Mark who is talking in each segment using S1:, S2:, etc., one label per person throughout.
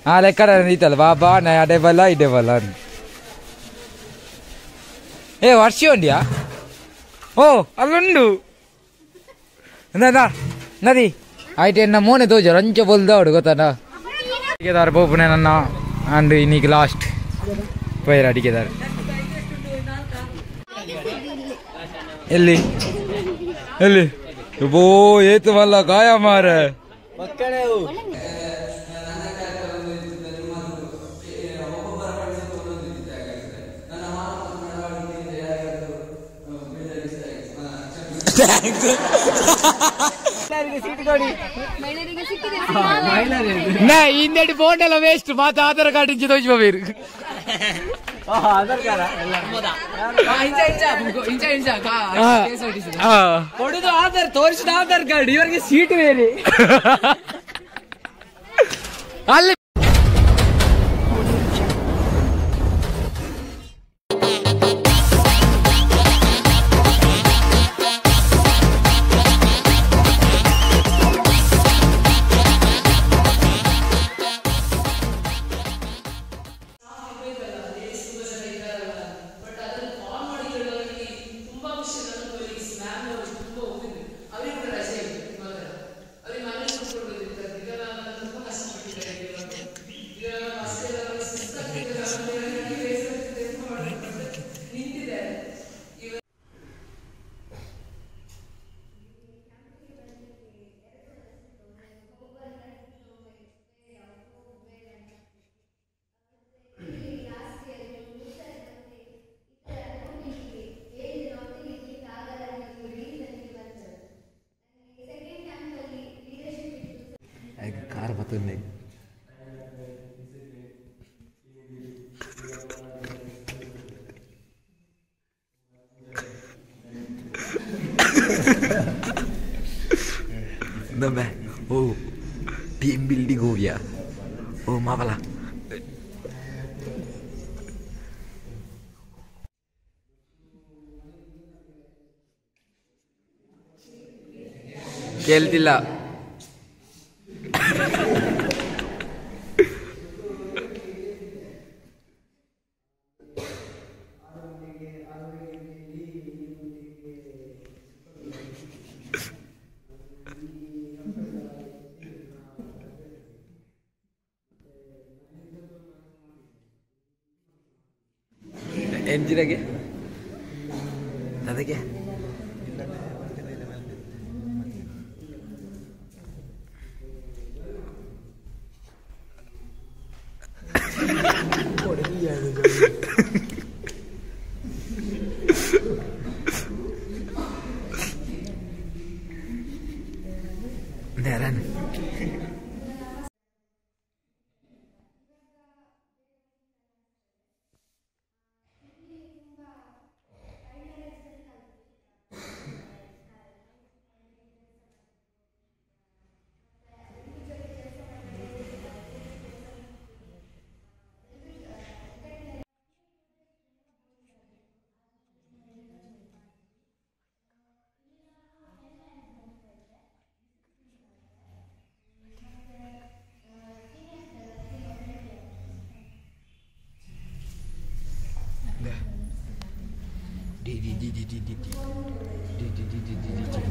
S1: ಆ ಲೆಕ್ಕಡ ನೀತಲ್ಲ ಬಾಬಾ ನಾ ಅಡೆ ಬಲ್ಲ ಇಡೆ ಬಲ್ಲ. ಏ ವರ್ಷ ಉಂಡಿಯಾ? ಓ ಅಲ್ಲುಂಡು ನದಿ ಆಯ್ತು ಎನ್ನ ಮೋನೆ ತೋಜ ರಂಚ ಬೊಲ್ದವಡು ಗೊತ್ತಾನ ಅಡಿಗೆದಾರ ಪೋಪುನೆ ನನ್ನ ಅಂಡ್ ಇನ್ನೀಗ ಲಾಸ್ಟ್ ಪೈರ್ ಅಡಿಗೆದಾರ ಎಲ್ಲಿ ಎಲ್ಲಿ ಬೋ ಏತು ಮಲ್ಲ ಗಾಯ ಮಾರ ಹಿಂದೆಡಿ ಫೋನ್ ಎಲ್ಲ ವೇಸ್ಟ್ ಮಾತಾ ಆಧಾರ್ ಕಾರ್ಡ್ ಇಂಚಿ ತೋಜ್ ಬೇರು
S2: ಕೊಡುದು ಆಧಾರ್ ತೋರಿಸಿದ ಆಧಾರ್ ಕಾರ್ಡ್ ಇವರಿಗೆ ಸೀಟ್ ಬೇರೆ
S1: ಅಲ್ಲಿ. ಕಾರ್ ಬರ್ತದೆ ओ टीम बिल्डिंग हो गया ओ मावला ಕೇಳ್ತಿಲ್ಲ. ಎಂಜಿನಾಗೆ ಅದಕ್ಕೆ D D D D D D D D D D D D D.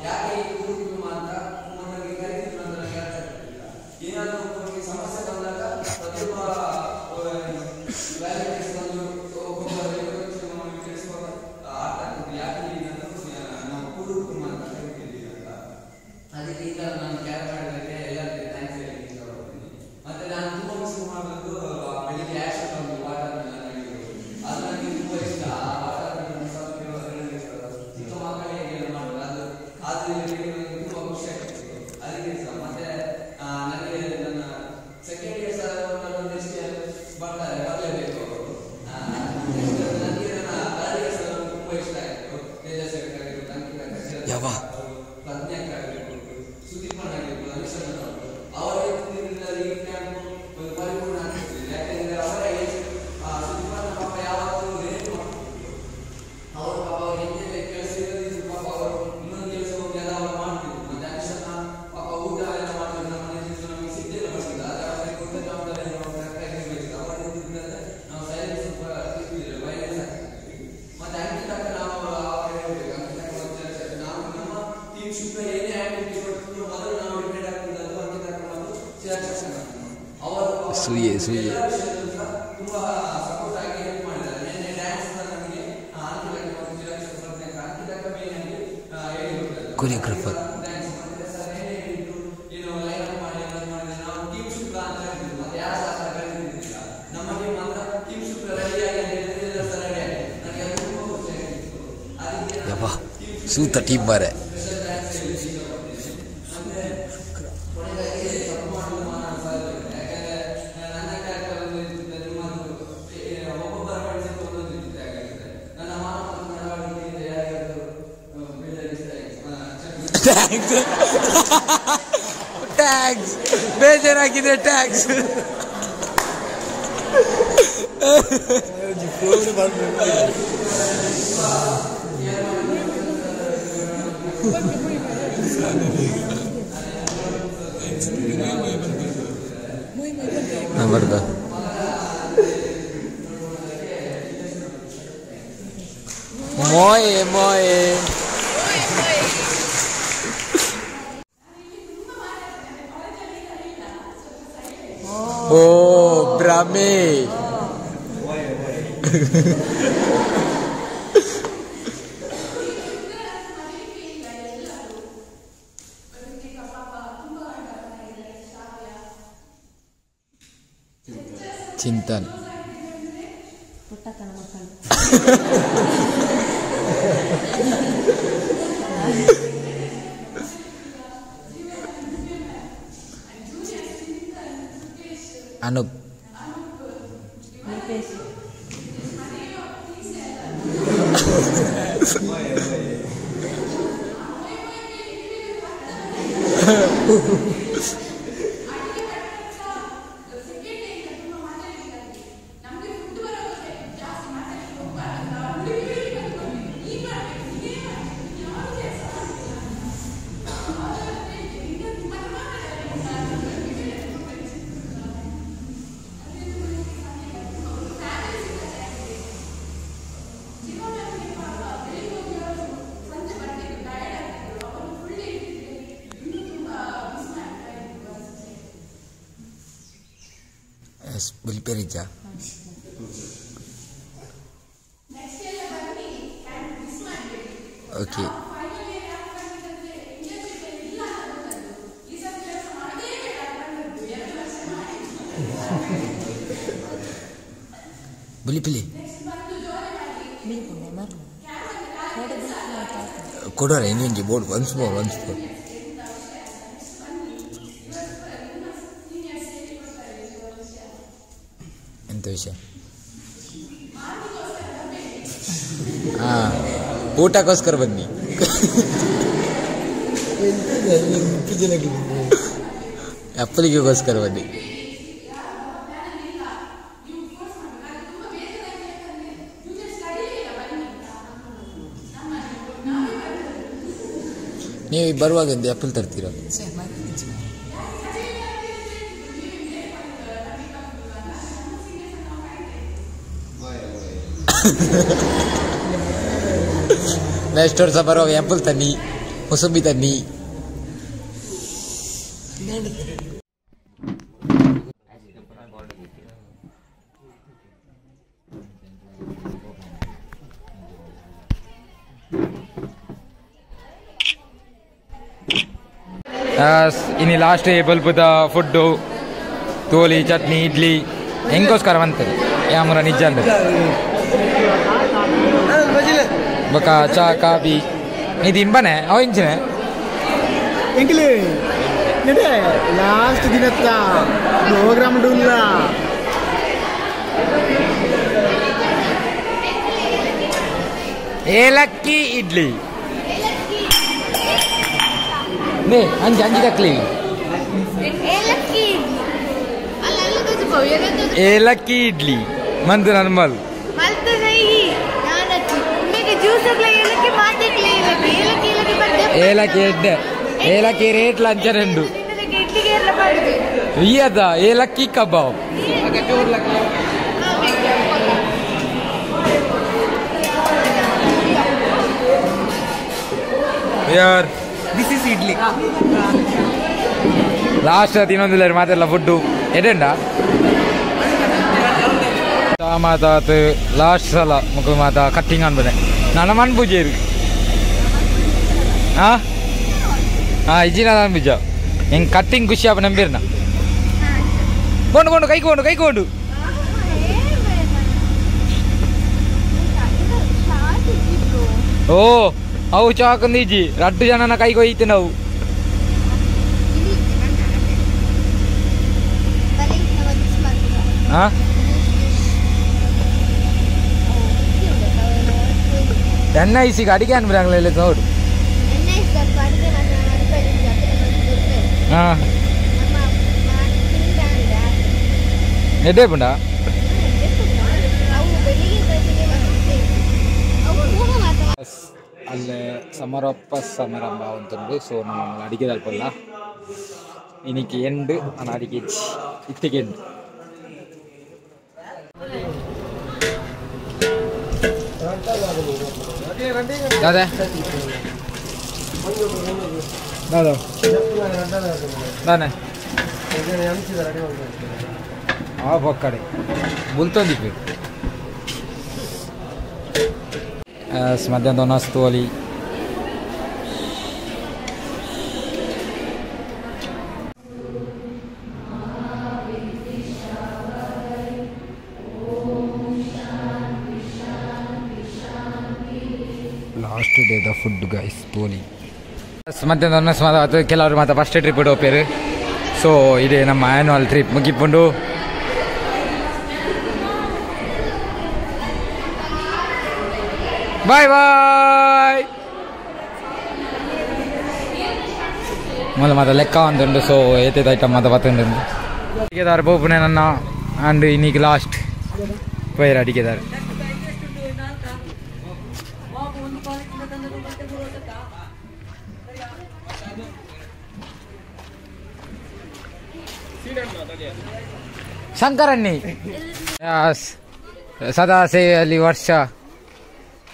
S3: ಯಾಕೆ
S1: ಸುಯೆ ಸುಯೆ ಕೊರಿಯೋಗ್ರಾಫರ್ ಯಬ್ಬಾ ಸೂತ ಟೀಮ್ ಮಾರೆ. ಟ್ಯಾಕ್ಸ್ ಟ್ಯಾಕ್ಸ್ ಬೇಜಾರಾಗಿದೆ ಟ್ಯಾಕ್ಸ್. ಬರ್ದ ಮೋಯೆ ಮೋಯೆ. ಓ ಭ್ರಮೆ. ಚಿಂತನ್ ಅನುಪ್ ಬುಲ್ಪೆರಿಜಾ. ಓಕೆ ಬುಲಿಪಿಲಿ ಕೊಡೋರ ಇನ್ನೊಂದು board once more once more. ಎಂತ ವಿಷಯ? ಹಾಂ, ಊಟಕ್ಕೋಸ್ಕರ ಬನ್ನಿ. ಅಪ್ಪಲಿಗೆಗೋಸ್ಕರ ಬನ್ನಿ. ನೀವು ಬರುವಾಗ ಒಂದು ಆ್ಯಪಲ್ ತರ್ತೀರ? ನೆಕ್ಸ್ಟ್ ವರ್ಷ ಬರುವಾಗ ಆ್ಯಪಲ್ ತನ್ನಿ, ಮುಸುಂಬಿ ತನ್ನಿ. ಇನ್ನು ಲಾಸ್ಟ್ ಬಲ್ಪುದ ಫುಡ್ಡು ತೋಲಿ ಚಟ್ನಿ ಇಡ್ಲಿ ಹೆಂಗೋಸ್ಕರ ಬಂತದೆ ಯಾಮೂರ ನಿಜ ಅಂದ್ರೆ ಬೊಕ ಚಾ ಕಾಫಿ ಇದು ಇಂಬನೆ ಅವ ಇಂಚಿನ
S3: ಎಂಕಲಿ ಲಾಸ್ಟ್ ದಿನತ್ತ ಪ್ರೋಗ್ರಾಮ್ ಇಲ್ಲ.
S1: ಏಲಕ್ಕಿ ಇಡ್ಲಿ ನೇ ಅಂಜಿ ಅಂಜಿ ತಕ್ಲಿ ಏಲಕ್ಕಿ ಇಡ್ಲಿ ಮಂದು ನರ್ಮಲ್ ಏಲಕ್ಕಿ ಎಡ್ಡೆ ಏಲಕ್ಕಿ ರೇಟ್ ಲಂಚ ರೆಂಡು ಇಯದ ಏಲಕ್ಕಿ ಕಬಾಬ್. ಯಾರ್
S2: this is idli.
S1: Last ತಿನ್ನೊಂದಿಲ್ಲ ಮಾತೆಲ್ಲ ಫುಡ್ಡು. ಎಡೆಂಡ ಮಾತಾತ್ ಲಾಸ್ಟ್ ಸಲ ಮುಖ ಮಾತಾ ಕಟ್ಟಿಂಗ್ ಅನ್ಬದೆ ನನ್ನ ಮನ್ ಪೂಜೆ ಹಾ ಹಾ ಇಜ್ಜಿನ ಪೂಜ ಹೆಂಗೆ ಕಟ್ಟಿಂಗ್ ಖುಷಿ ಆಪ ನಂಬಿರ್ನ ಕೊಂಡು ಕೊಂಡು ಕೈಕೊಂಡು ಕೈಕೊಂಡು ಓ ಅವು ಚಾಕಂದು ಇಜ್ಜಿ ರಡ್ಡು ಜನನ ಕೈಗೆ ಒಯ್ತು ನಾವು ಹಾ ಎನ್ I ಸಿಗೆ ಅಡಿಗೆ ಅನ್ಬಿರಂಗಿಲ್ಲ ನೋಡು ಹಾಂ ಎಡ್ಡೆ ಪುಂಡ ಅಲ್ಲೇ ಸಮಾರೋಪ ಸಮಾರಂಭ ಅಂತಂದು. ಸೊ ನಮ್ಮ ಅಡಿಗೆ ಅಲ್ಪಲ್ಲ ಇನ್ನಿಕ್ಕೆ ಎಂಡು ನಾನು ಅಡಿಗೆ ಇತ್ತಿಗೆ ಎಂಡು. ದಾದಾ ದಾದಾ ದಾನೆ ಆ ಬೊಕ್ಕಡೆ ಬುಲ್ತೊಂದಿಪ್ಪು ಮಧ್ಯಾಹ್ನ ನಸ್ತೋಲಿ last day the food guys ತೋಲಿ ಮಧ್ಯಾಹ್ನ ಅದು ಕೆಲವರು ಮಾತ್ರ ಫಸ್ಟ್ ಟ್ರಿಪ್ ಹೋಗ್ಯಾರು. ಸೊ ಇದೇ ನಮ್ಮ ಆ್ಯನ್ಯುವಲ್ ಟ್ರಿಪ್ ಮುಗಿಪುಂಡು. ಬಾಯ್ ಬಾಯ್ ಮೊದಲ ಮಾತ ಲೆಕ್ಕ ಒಂದುಂಡು. ಸೊ ಏತೇತ ಐಟಮ್ ಮಾತ ಬತ್ತುಂಡು ಅಡಿಗೆದಾರ ಬೋಪುನೆ ನನ್ನ ಅಂಡ್ ಇನ್ನೀಗ ಲಾಸ್ಟ್ ಪೈರ್ ಅಡಿಗೆದಾರ. ಶಂಕರಣ್ಣಿ ಸದಾ ಸೇವೆಯಲ್ಲಿ ವರ್ಷ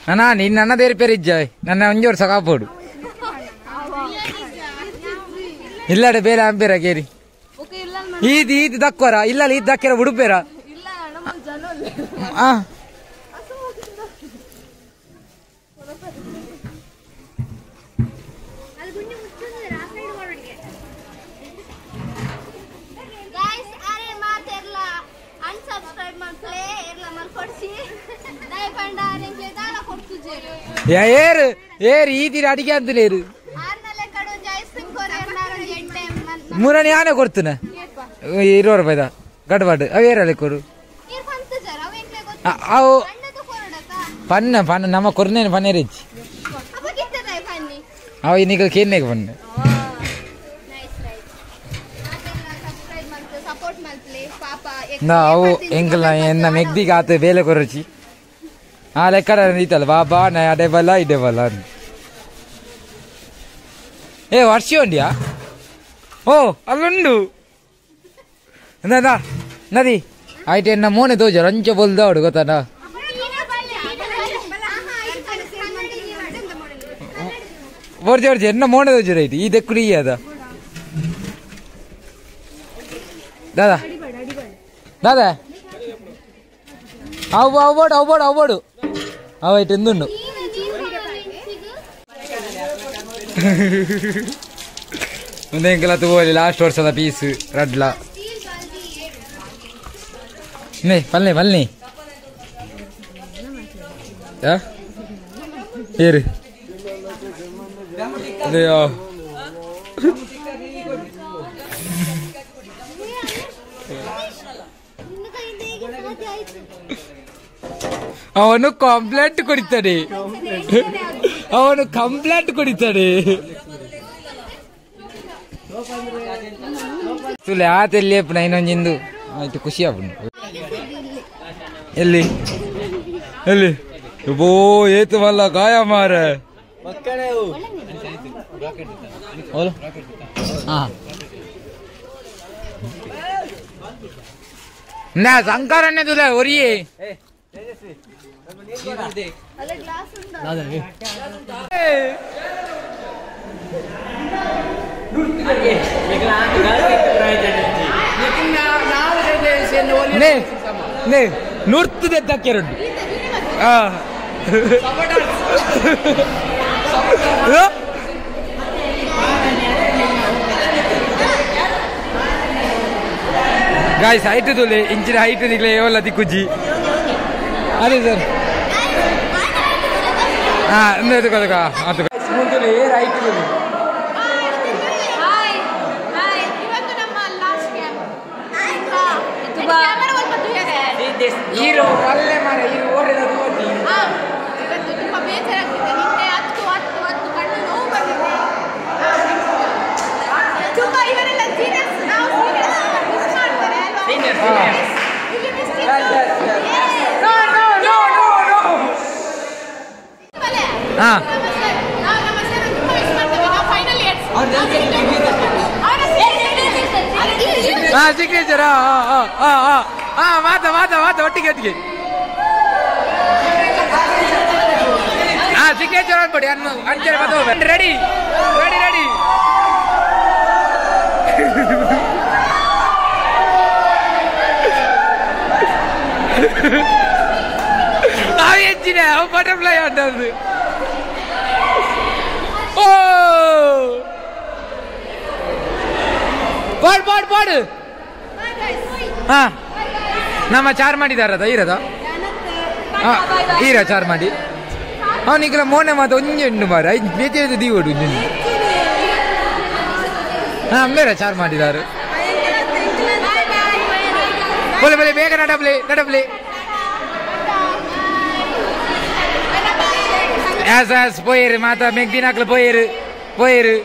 S1: ನನ್ನ ನಿನ್ನ ನನ್ನ ದೇರಿ ಪೇರಿಜ್ಜಾಯ್ ನನ್ನ ಒಂಜಿ ವರ್ಷ ಕಾಪೋಡು ಇಲ್ಲಡೆ ಬೇರೆ ಅಂಬೇರ ಕೇರಿ ಈದ್ ಈದ್ ದಕ್ವರ ಇಲ್ಲ ಈದ್ ದಕ್ಕಿರ ಉಡುಪೇರ ಏರು ಏರು ಈ ತೀರ ಅಡಿಗೆ ಅಂತಲೇರು ಮುರಣಿ ಆನೆ ಕೊಡ್ತುನ 20 ರೂಪಾಯಿದ ಗಡ್ಬಾಡು ಅವು ಏರಲ್ಲ ಕೊಡು ಅವು ಪನ್ನ ಪನ್ನ ನಮ್ಮ ಕೊರ್ನೇನು ಪನ್ನೇರಿಚ್ಚಿ ಅವು ಇನ್ನೀಗ ಕೇನ್ನೇಗೆ ಪನ್ನ ಅವು ಎಂಕಲ್ನ ಎನ್ನ ಮೆಗ್ದಿಗೆ ಆತ ಬೇಲೆ ಕೊರಚಿ ಆ ಲೆಕ್ಕಡ ಈತಲ್ಲ ಬಾಬಾ ನಾ ಅಡೆ ಬಲ್ಲ ಇಡೆ ಬಲ್ಲ ಏ ವರ್ಷ ಉಂಡಿಯಾ ಓ ಅಲ್ಲುಂಡು ನದಿ ಆಯ್ತು ಎನ್ನ ಮೋನೆ ತೋಜ ರಂಚ ಬೋಲ್ದ ಅವಡು ಗೊತ್ತಾನ ಬರ್ಜಿ ಬರ್ಜಿ ಎನ್ನ ಮೋನೆ ತೋಜ ರೈಟ್ ಈ ದಕ್ಕುಡಿ ಅದ ದಾದಾ ದಾದಾ ಅವು ಅவ்ಬೋಡು ಅವ್ಬೋಡು ಅವ್ಬೋಡು ಅವಾಯ್ತು ಎಂದುಂಡು ಮುಂದೆ ಎಂಕಲ ತೂವಲಿ ಲಾಸ್ಟ್ ವರ್ಷದ ಪೀಸ್ ರಡ್ಲ ನೇ ಪಲ್ನೆ ಪಲ್ನೆ ಏರು ಅಯ್ಯೋ ಅವನು ಕಂಪ್ಲೇಂಟ್ ಕೊಡ್ತಾನೆ, ಅವನು ಕಂಪ್ಲೇಂಟ್ ಕೊಡ್ತಾನೆ. ಆತ ಎಲ್ಲಿ ಇನ್ನೊಂದು ಆಯ್ತು ಖುಷಿ ಆಪುಂಡು. ಎಲ್ಲಿ ಎಲ್ಲಿ ಬೋ ಏತು ಮಲ್ಲ ಗಾಯ ಮಾರ ನಾ ಶಂಕರನ್ನೇ ತುಲೆ ಒರಿಯೇ ನೇ ನೇ ನೂರ್ತದೆ ತಕ್ಕೆರುಂಡು ಆ ಗಾಯ್ಸ್ ಹೈಟ್ ತುಲೆ ಇಂಚಿನ ಹೈಟ್ ನಿಕ್ಲೆ ಏವಲ್ಲ ತಿಕ್ಕುಜ್ಜಿ ಅದೇ ಸರ್ ಹಾ ಅದಕ್ಕೆ ಅದು ಮುಂದೆ ಏರ್ ಹೈಟ್ ತುಲೆ. ಹೀರೋ ಅಲ್ಲೇ ಮಾರ ಹೀರೋ ಓಡಿದ ಓದಿ
S4: ಇವತ್ತು ತುಂಬಾ ಬೇಜಾರಾಗ್ತಿದೆ. ನಿನ್ನೆ ಹತ್ತು ಹತ್ತು ಹತ್ತು ಕಣ್ಣು ನೋವು ಬಂದಿದೆ. ತುಂಬಾ ಇವರೆಲ್ಲ ಸೀನಿಯರ್ಸ್, ನಾವು ಸೀನಿಯರ್ಸ್ ಮಿಸ್ ಮಾಡ್ತಾರೆ ಅಲ್ವಾ? ಇಲ್ಲಿ miss
S1: no no no no no. ಹಾ
S4: ನಾವು ನಮ್ಮ ಸರ್ ತುಂಬಾ ಮಿಸ್ ಮಾಡ್ತೇವೆ. ನಾವು ಫೈನಲ್ ಇಯರ್ಸ್.
S1: ಹಾ ಸಿಗ್ನೇಚರ್. ಹಾ ಹಾ ಹಾ ಹಾ ಮಾತಾ ಮಾತಾ ಮಾತಾ ಒಟ್ಟಿಗೆ ಒಟ್ಟಿಗೆ. ಹಾ ಸಿಗ್ನೇಚರ್ ಅನ್ಬಿಡಿ ಅನ್ನು ಅಂಚೆ ಮತ್ತೆ ready ready ready. ಅವು ಹೆಚ್ಚಿನ ಅವು ಬಟರ್ಫ್ಲೈ ಅಂತದ್ದು. ಓ ಪಾಡು ಪಾಡು ಪಾಡು. ಹಾ ನಮ್ಮ ಚಾರ್ ಮಾಡಿದಾರದ ಇರದ ಈರ ಚಾರ್ ಮಾಡಿ ಅವನಿಗೆಲ್ಲ ಮೋನೆ ಮಾತು ಒಂಜಿ ಉಂಡು ಮಾರ ಬೇತೆ ದೀವಡು ಒಂಜಿ. ಹಾ ಮೇರ ಚಾರ್ ಮಾಡಿದಾರು. ಬೋಲೆ ಬೋಲೆ ಬೇಗ ನಡಬ್ಲೆ ನಡಬ್ಲೆ. ಆಸ್ ಆಸ್ ಪೋಯರು ಮಾತಾ ಮೇಗ್ ದಿನಾಕ್ಲು ಪೋಯರು ಪೋಯರು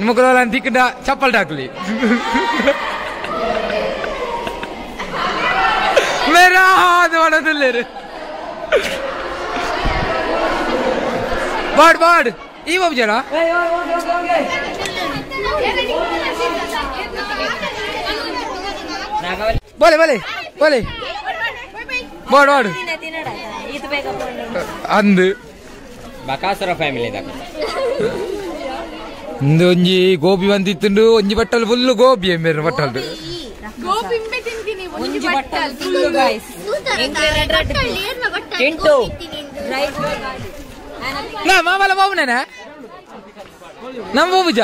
S1: ಮುಖದೋಲ ತಿಕ್ಕಡ ಚಪ್ಪಲ್ ಟಾಕ್ಲಿ ಮೇರಾ ಅದು ಮಾಡೋದಿಲ್ಲೇರು. ಬಾಡ್ ಬಾಡ್ ಈ ಬಾಬು ಜನ ಬೋಲೆ ಬೋಲೆ ಬೋಲೆ ಬಾಡ್ ಬಾಡ್ ಅಂದು
S2: ಬಕಾಸುರ ಫ್ಯಾಮಿಲಿ
S1: ಇಂದು ಒಂಜಿ ಗೋಬಿ ಬಂದಿತ್ತುಂಡು ಒಂಜಿ ಬಟ್ಟಲ್ ಫುಲ್ ಗೋಬಿ ಮೇರೆ ಬಟ್ಟಲ್
S4: ಒಂಜಿ ಬಟ್ಟಲ್
S1: ನಾ ಮಾಮಲ ಬಾಬುನೇನ ನಮ್ಮ ಬಾಬುಜ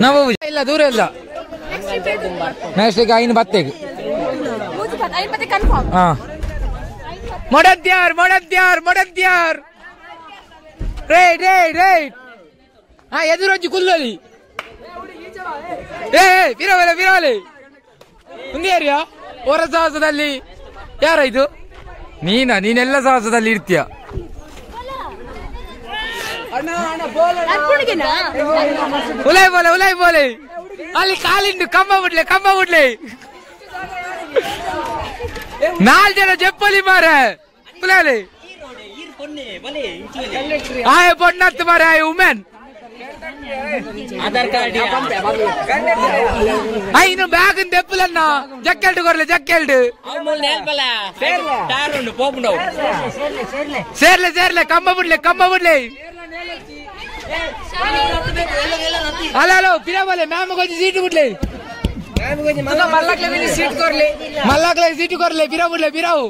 S1: ನಮ್ಮ ಬಾಬುಜ ಇಲ್ಲ ದೂರ ಇಲ್ಲ. ನೆಕ್ಸ್ಟ್ ಈಗ ಐನು ಬತ್ತೆಗ್ ಹಾ ಮೊಡದ್ಯಾರ್ ಮೊಡದ್ಯಾರ್ ಮೊಡದ್ಯಾರ್ right right right. ಹಾ ಎದುರೊಂಜಿ ಕುಲ್ಲಲಿ ಏ ಬಿರವಲೆ ಬಿರವಲೆ ಮುಂದೆ ಹೊರ ಸಾಹಸದಲ್ಲಿ ಯಾರಾಯ್ತು ನೀನಾ? ನೀನೆಲ್ಲ ಸಾಹಸದಲ್ಲಿ ಇರ್ತೀಯ. ಉಲೈ ಬೋಲೆ ಉಲೈ ಬೋಲೆ ಅಲ್ಲಿ ಕಾಲಿಂಡು ಕಂಬ ಬಿಡ್ಲೆ ಕಂಬ ಬಿಡ್ಲೆ. ನಾಲ್ ಜನ ಜಪ್ಪಲಿ ಮಾರ ಉಲೈ ಆಯ್ ಪೊಣ್ಣತ್ತು ಮಾರ ಆಯ್ ವುಮೆನ್
S2: ಆಧಾರ್ ಕಾರ್ಡ್
S1: ಐನು ಬ್ಯಾಗ್ ದೆಪ್ಪುಲನ್ನ ಜಕ್ಕೆಲ್ಡು ಕೊರ್ಲೆ ಜಕ್ಕೆಲ್ಡು ಸೇರ್ಲೆ ಸೇರ್ಲೆ ಕಂಬ ಬಿಡ್ಲೆ ಕಂಬ ಬಿಡ್ಲೆ. ಅಲ್ಲ ಹಲೋ ಪಿರಬಲೆ ಮ್ಯಾಮ್ ಕೊಂಚ ಸೀಟು ಬಿಡ್ಲೆ ಮಲ್ಲಕ್ಲೆ ಸೀಟು ಕೊರ್ಲೆ ಪಿರ ಬಿಡ್ಲೆ ಪಿರವು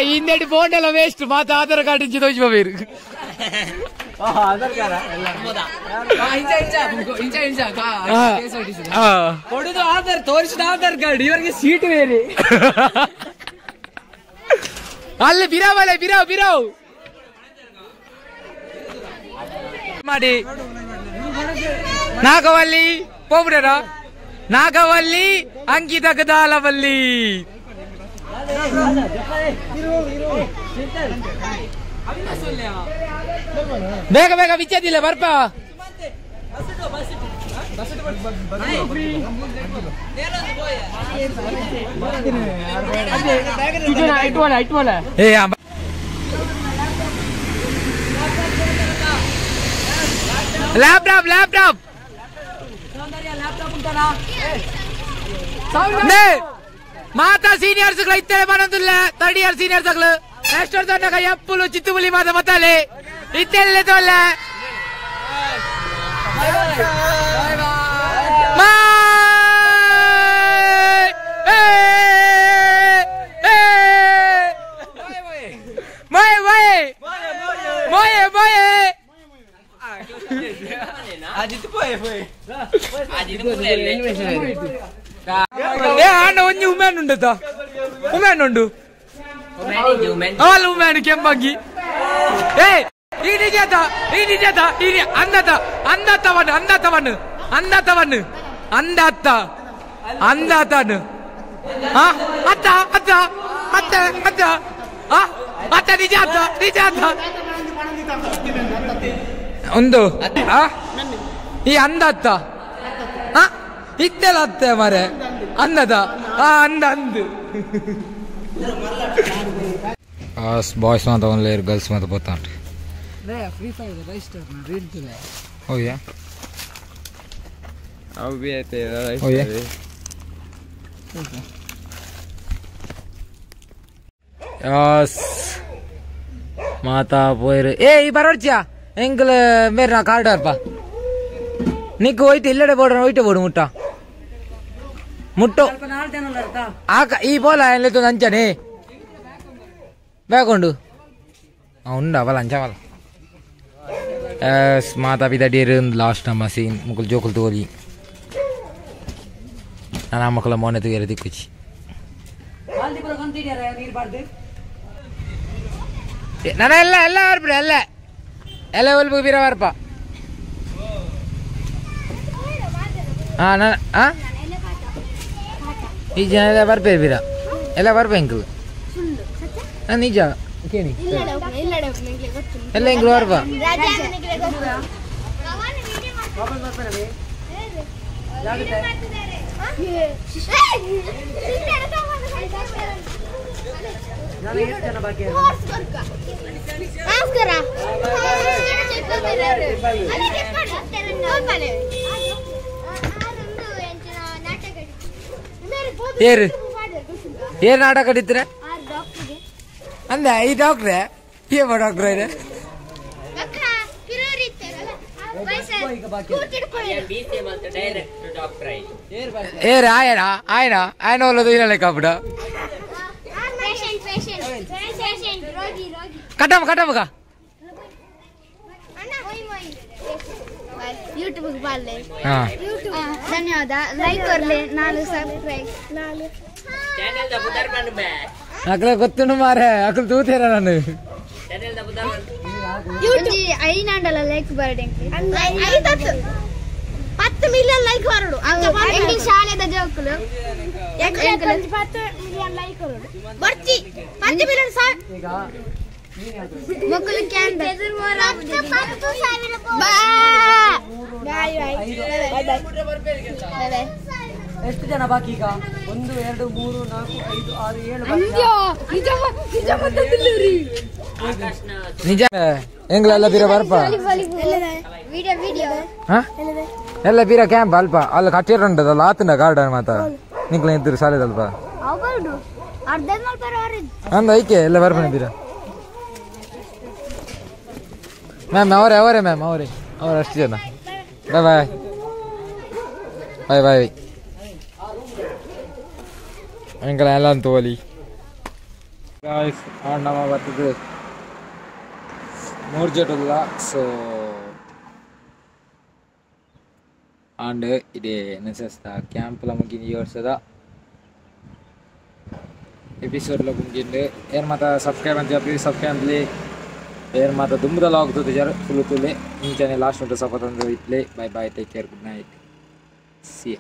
S1: ಹಿಂದೆಡಿ ಫೋನ್ ಎಲ್ಲ ವೇಸ್ಟ್ ಮಾತಾ ಆಧಾರ್ ಕಾರ್ಡ್ ಇಂಚಿ ತೋಜಿ ಬೇರು.
S2: ಕೊಡುದು ಆಧಾರ್ ತೋರಿಸಿದ ಆಧಾರ್ ಕಾರ್ಡ್ ಇವರಿಗೆ ಸೀಟ್ ಬೇರೆ.
S1: ಅಲ್ಲಿ ಬಿರಾವಲೆ ಬಿರಾವ್ ಬಿರಾವ್ ಮಾಡಿ ನಾಗವಲ್ಲಿ ಹೋಗ್ಬಿಡೋಣ. ನಾಗವಲ್ಲಿ ಅಂಕಿತ ಗದಾಲವಲ್ಲಿ ಬೇಗ ಬೇಗ ವಿಚಾರಿಲ್ಲ ಬರ್ಪ. ಲ್ಯಾಪ್ಟಾಪ್ ಲ್ಯಾಪ್ಟಾಪ್ ಮಾತಾ ಸೀನಿಯರ್ಸ್ ಇತ್ತಲೆ ಬರೋದಿಲ್ಲ. Third year seniors next ವರ್ಷ ಎಪ್ಪುಲು ಚಿತ್ತುಬುಲಿ ಮಾತ ಮತ್ತಾಲೆ ಇತ್ತೆಲ್ಲ ತೋಲ್ಲ. ಈ ಅಂದತ್ತ ಇತ್ತೆಲ್ಲ ಅತ್ತೆ ಮರೆ ಅಂದದ ಅಂದ ಅಂದು ಬಾಯ್ಸ್ ಮಾತ ಒನ್ಲೇರ್ ಗರ್ಲ್ಸ್ ಮಾತ ಪೋತಾಂಟ್
S2: ಫ್ರೀ ಫೈರ್ ರೈಸ್ಟರ್ ರೀಲ್ ತುಲೆ
S1: ಓಯಾ
S2: ಅವು ಬಿ ಐತೆ
S1: ಓಯಾ ಯಾಸ್ ಮಾತಾ ಪೋಯಿರು ಏ ಈ ಬರೋಡ್ಚಿಯಾ ಎಂಕಲ್ ಮೇರೆ ನಾ ಕಾರ್ಡ್ ಅರ್ಪ ನಿಕ್ಕು ಹೋಯ್ತು ಇಲ್ಲಡೆ ಬೋಡ ಹೋಯ್ತು ಬೋಡು ಮುಟ್ಟ ಮುಟ್ಟು ಆಕ ಈ ಬೋಲ ಎಲ್ಲ ಅಂಚನೆ ಬೇಕೊಂಡು ಉಂಡ ಅವಲ ಅಂಚವಲ್ಲ ಮಾತಾ ಪಿತ ಡೇರು ಲಾಸ್ಟ್ ನಮ್ಮ ಸೀನ್ ಮುಕುಲ್ ಜೋಕುಲ್ ತೋಲಿ ನಾನು ಮಕ್ಕಳ ಮೋನೆ ತೂಯರ ದಿಕ್ಕುಚಿ ನಾನು ಎಲ್ಲ ಎಲ್ಲ ಬರ್ಬಿಡ ಎಲ್ಲ ಎಲ್ಲ ಒಲ್ಪ ಬೀರ ಬರ್ಪ ಹಾಂ ನಾನು ಹಾಂ ಈ ಜನ ಎಲ್ಲ ಬರ್ಪೇರು ಬೀರ ಎಲ್ಲ ಬರ್ಪ ಎಂಕಲ್ ಹಾಂ ನಿಜ ಕೇಳಿ ಎಲ್ಲ ಎಂಕಲ್ ಬರ್ಪ ಏರು ಏರು ನಾಟಕ ಕಟ್ಟಿದ್ರೆ ಅಂದ ಈ ಡಾಕ್ಟ್ರೆ ಏ ಡಾಕ್ಟ್ರೆ ಇದೆ ಏರು ಆಯನ ಆಯನ ಆಯನ ಒಲ್ಲದು ಇಲ್ಲ ಕಾಪಿಡ ಕಟ್ಟಮ್ಮ ಕಟ್ಟಮ್ಮಗ
S4: ಯೂಟ್ಯೂಬ್ ಬಾರ್ಲೆ ಧನ್ಯವಾದ ಲೈಕ್ ಕೊರ್ಲೆ ನಾಲು ಸಬ್ಸ್ಕ್ರೈಬ್ ನಾಲು
S2: ಚಾನೆಲ್ the ಬುದರ್ ಬನ್ ಬೇ
S1: ಅಕಲ ಗೊತ್ತುಂಡು ಮಾರೆ ಅಕಲ್ ತೂತೇರ ನಾನು
S2: ಚಾನೆಲ್ the ಬುದರ್ ಬನ್
S4: ಯೂಟ್ಯೂಬ್ ಐನಾಂಡಲ ಲೈಕ್ ಬರ್ಡೆಂಗೆ ಐದತ್ತು 10 ಮಿಲಿಯನ್ ಲೈಕ್ ಬರಡು ಎಂಕಲ್ ಶಾಲೆದ ಜೋಕುಲು ಎಂಕಲ್ 10 ಮಿಲಿಯನ್ ಲೈಕ್ ಬರಡು ಬರ್ಚಿ 10 ಮಿಲಿಯನ್ ಸಾ ಮಕ್ಕಳು can 10,000 bye bye bye bye.
S2: ಎಷ್ಟು ಜನ ಬಾಕಿ ಈಗ? 1 2 3 4 5 6 7
S4: ನಿಜ ನಿಜ ಮತ್ತದಿಲ್ಲರಿ
S1: ನಿಜ ಎಂಗ್ಲೆಲ್ಲ ಬೀರ ಬರ್ಪ
S4: ವಿಡಿಯೋ ವಿಡಿಯೋ
S1: ಹಾ ಎಲ್ಲ ಬೀರ ಕ್ಯಾಂಪ್ ಅಲ್ಪ ಅಲ್ಲಿ ಕಟ್ಟಿರ ಉಂಟದಲ್ಲ ಆತನ ಗಾರ್ಡನ್ ಮಾತ ನಿಕ್ಲ ಇದ್ದರು ಸಾಲೆದಲ್ಪ
S4: ಅವಳು ಅರ್ಧ ಮಲ್ಪರ
S1: ಅಂದ ಐಕೆ ಎಲ್ಲ ಬರ್ಪಣ ಬೀರ ಮ್ಯಾಮ್ ಅವರೇ ಅವರೇ ಮ್ಯಾಮ್ ಅವರೇ ಅವರು ಅಷ್ಟು ಜನ. Bye bye bye bye. ಎಂಕಲ ಎಲ್ಲ ತೋಲಿ ಗಾಯ್ಸ್ ನಮ್ಮ ಬರ್ತದೆ ಮೂರು ಜೊತೆಲ್ಲ. ಸೊ ಆಂಡ್ ಇದೇ ಎನ್ ಎಸ್ ಎಸ್ ಕ್ಯಾಂಪ್ಲ ಮುಗಿನ ಈ ವರ್ಷದ ಎಪಿಸೋಡ್ಲ ಮುಗಿಂಡು. ಏನ್ ಮಾತ ಸಬ್ಸ್ಕ್ರೈಬ್ ಅಂತ ಪ್ಲೀಸ್ ಸಬ್ಸ್ಕ್ರೈಬ್ ಅಂತಲಿ. ಏನ್ ಮಾತ ದುಂಬದಲ್ಲ ಹೋಗ್ತದೆ ಜರ ಫುಲ್ ತುಲೆ ಇಂಚನೆ ಲಾಸ್ಟ್ ಉಂಟು ಸಪತ್ ಅಂದ್ರೆ ಇಟ್ಲೆ. Bye bye, take care, good night, see.